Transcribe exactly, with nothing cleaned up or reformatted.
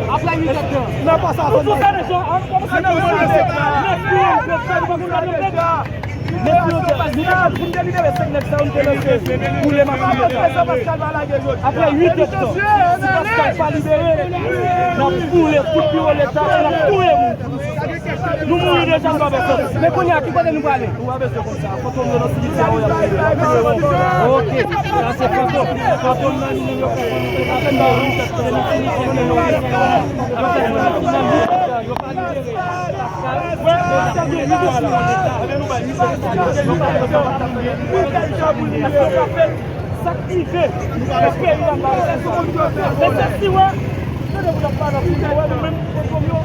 Apre uit èdtan. Nan pa sa, nou sou sa deja, an, kòmanse nan Pou n delibere senk nèg sa yo, n te lanse boule Max Luther. Apre uit èdtan, si Pascal pa libere, n ap boule tout biwo Leta, n ap touye moun. Nou mouri deja, nou pa bezwen. Men kounye a, ki kote nou prale? Nou pa bezwen konn sa. Fantom yo nan simityè yo, y ap touye. Ok, sa se Fantom. Fantom nan li menm yo fè konnen se pa fini, se ni fini, se ni fini. Yo pa libere. Sa k rive nan peyi a, pa respekte. Men se si wè, tande pou n ap pale, pou nou wè nou menm, Fantom yo.